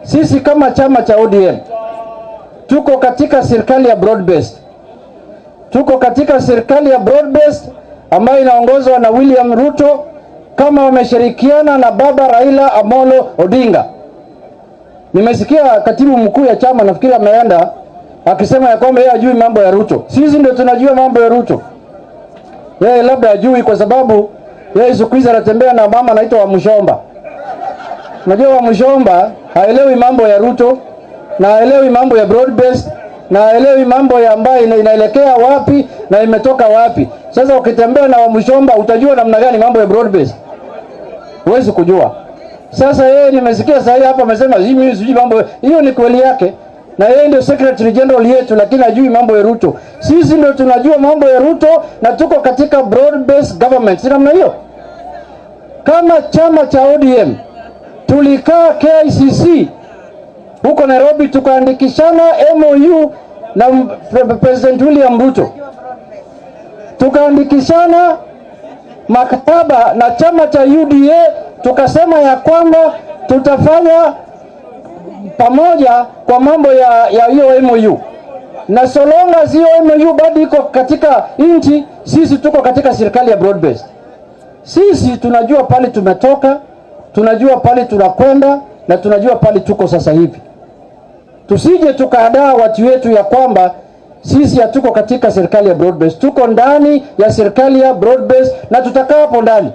Sisi kama chama cha ODM tuko katika serikali ya broad based, tuko katika serikali ya broad based ambayo inaongozwa na William Ruto kama wameshirikiana na baba Raila Amolo Odinga. Nimesikia katibu mkuu ya chama, nafikiri ameenda akisema ya kwamba yeye hajui mambo ya Ruto. Sisi ndio tunajua mambo ya Ruto, yeye labda hajui kwa sababu yeye siku hizi anatembea na mama anaitwa Wamuchomba. Unajua Wamuchomba haelewi mambo ya Ruto na haelewi mambo ya broad based na haelewi mambo ya ambayo inaelekea wapi na imetoka wapi. Sasa ukitembea na Wamuchomba utajua namna gani mambo ya broad based? Huwezi kujua. Sasa yeye nimesikia sasa hapa amesema mimi sijui mambo hiyo, ni kweli yake, na yeye ndio secretary general yetu, lakini hajui mambo ya Ruto. Sisi ndio tunajua mambo ya Ruto na tuko katika broad based government, si namna hiyo? Kama chama cha ODM tulikaa KICC huko Nairobi tukaandikishana MOU na President William Ruto, tukaandikishana mkataba na chama cha UDA, tukasema ya kwamba tutafanya pamoja kwa mambo ya hiyo MOU, na so long as hiyo MOU bado iko katika nchi, sisi tuko katika serikali ya broad based. Sisi tunajua pale tumetoka, tunajua pale tunakwenda na tunajua pale tuko sasa hivi. Tusije tukahadaa watu wetu ya kwamba sisi hatuko katika serikali ya broad based. Tuko ndani ya serikali ya broad based na tutakaa hapo ndani.